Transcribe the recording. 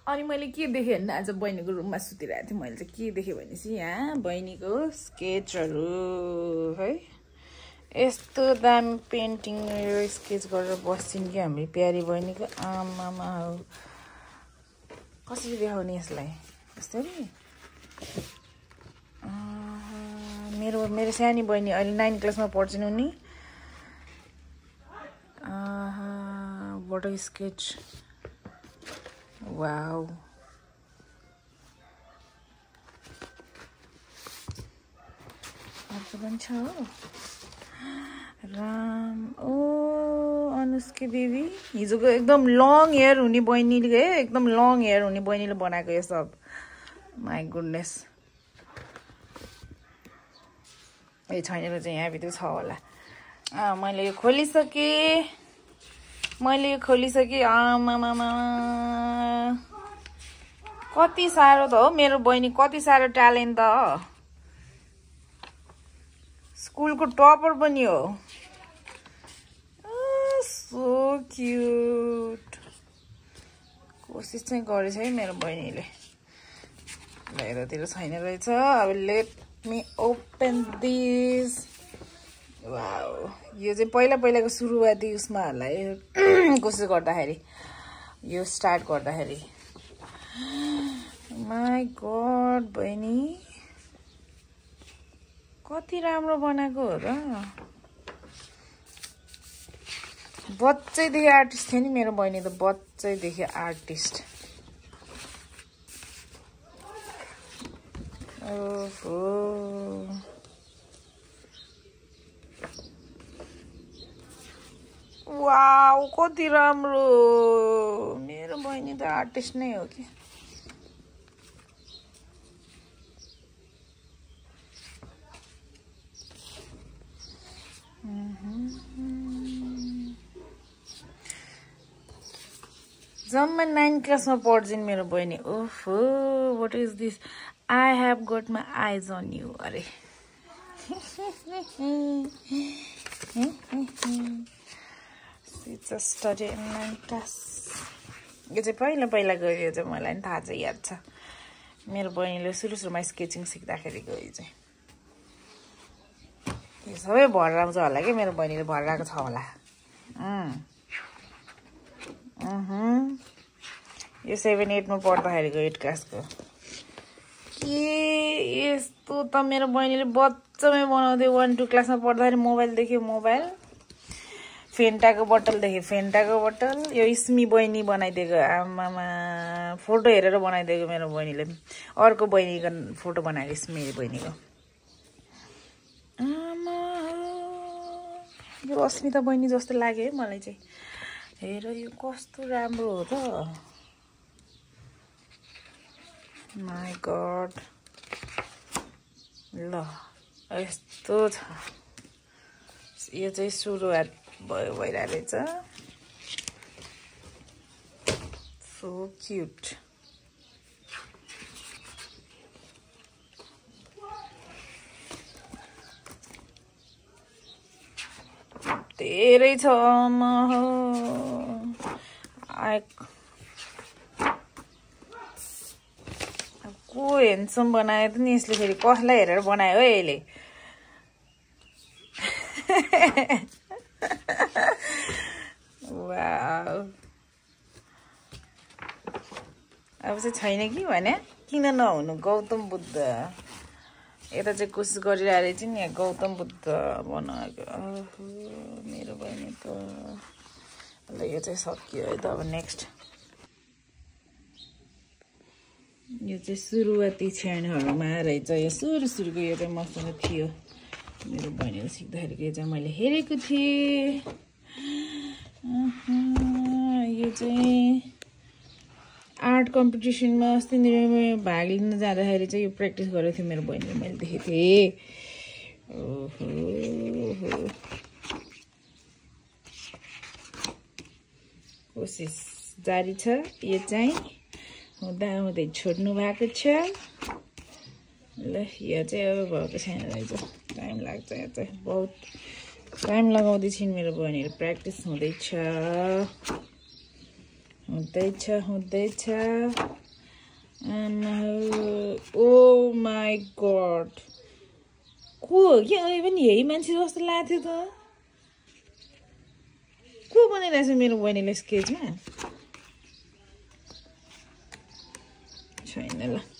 अनि मैले के देखेँ भने आज बहिनीको रुममा सुतिरहेको थिएँ। मैले चाहिँ के देखेँ भनेपछि यहाँ बहिनीको स्केचहरू है, यस्तो दामी पेन्टिङ स्केच गरेर बस्छिन् कि हाम्रो प्यारी बहिनीको। आमामा कसरी देखाउने यसलाई यसरी। मेरो सानी बहिनी अहिले 9 क्लासमा पढ्छिन् उनी। Water sketch, wow. अर्को पनि छ राम। ओ अनुष्का बेबी हिजोको एकदम लङ हेयर हुने बहिनीले, एकदम लङ हेयर हुने बहिनीले बनाएको यो सब। My goodness. ए छैन र चाहिँ यहाँभित्र छ होला। मैले यो खोलिसकेँ। आमामामा कति साह्रो त हो मेरो बहिनी, कति साह्रो ट्यालेन्ट त हो। स्कुलको टपर पनि हो। So cute. कोसिस चाहिँ गरेछ है मेरो बहिनीले। ल यतातिर छैन रहेछ। अब let me open this. Wow, यो चाहिँ पहिलाको सुरुवाती उसमा होला है, कोसिस गर्दाखेरि, यो स्टार्ट गर्दाखेरि। माई गॉड बहिनी कति राम्रो बनाएको हो र। बच्चैदेखि आर्टिस्ट थियो नि मेरो बहिनी त, बच्चैदेखि आर्टिस्ट। ओहो वाउ कति राम्रो। मेरो बहिनी त आर्टिस्ट नै हो कि। जम्मा 9 क्लासमा पढ्छिन् मेरो बहिनी। ओहो what is this, I have got my eyes on you. अरे जस्ट स्टडी इन 9 क्लास। यो चाहिँ पहिला गयो। यो चाहिँ मलाई पनि थाहा छ, याद छ। मेरो बहिनीले सुरुमा स्केचिङ सिक्दाखेरिको यो चाहिँ। यो सबै भरेर आउँछ होला कि मेरो बहिनीले भरेर आएको छ होला। यो 7-8 मा पढ्दाखेरिको 8 क्लासको। के यस्तो त मेरो बहिनीले बच्चामै बनाउँदै 1-2 क्लासमा पढ्दाखेरि मोबाइल देख्यो, मोबाइल फेन्टाको बोतल देखेँ, फेन्टाको बोतल। यो स्मी बहिनी बनाइदिएको। आमामा फोटो हेरेर बनाइदिएको मेरो बहिनीले। अर्को बहिनीको फोटो बनाएको स्मी बहिनीको। आमा यो अस्मिता बहिनी जस्तो लाग्यो है मलाई चाहिँ। हेर यो कस्तो राम्रो हो त। My God. ल यस्तो छ। यो चाहिँ सुरुवात भइरहेको रहेछ। So cute. धेरै छ। को हेन्डसम बनायो त नि यसले। फेरि कसलाई हेरेर बनायो है यसले। वाउ। अब चाहिँ छैन कि भने किन नहुनु गौतम बुद्ध। यता चाहिँ कोसिस गरिरहेको रहेछ नि यहाँ गौतम बुद्ध बनाएको। मेरो बहिनी त। ल यो चाहिँ सकियो है त। अब नेक्स्ट यो चाहिँ सुरुवाती क्षणहरूमा रहेछ। यो सुरुको यो चाहिँ मसँग थियो मेरो बहिनीले सिक्दाखेरि। यो चाहिँ मैले हेरेको थिएँ। यो चाहिँ आर्ट कम्पिटिसनमा अस्ति भाग लिन जाँदाखेरि चाहिँ यो प्र्याक्टिस गरेको थियो मेरो बहिनीले, मैले देखेको थिएँ। ओहो कोसिस जारी छ। यो चाहिँ हुँदै छोड्नु भएको छ। ल यो चाहिँ अब भएको छैन रहेछ, टाइम लाग्छ। यो चाहिँ बहुत टाइम लगाउँदैछिन् मेरो बहिनीहरू, प्र्याक्टिस हुँदैछ। हुँदैछ ओ माई गॉड को हो कि अहिले पनि यही मान्छे जस्तो लाग्थ्यो त को बनाइरहेछ मेरो बहिनीले स्केचमा छैन ल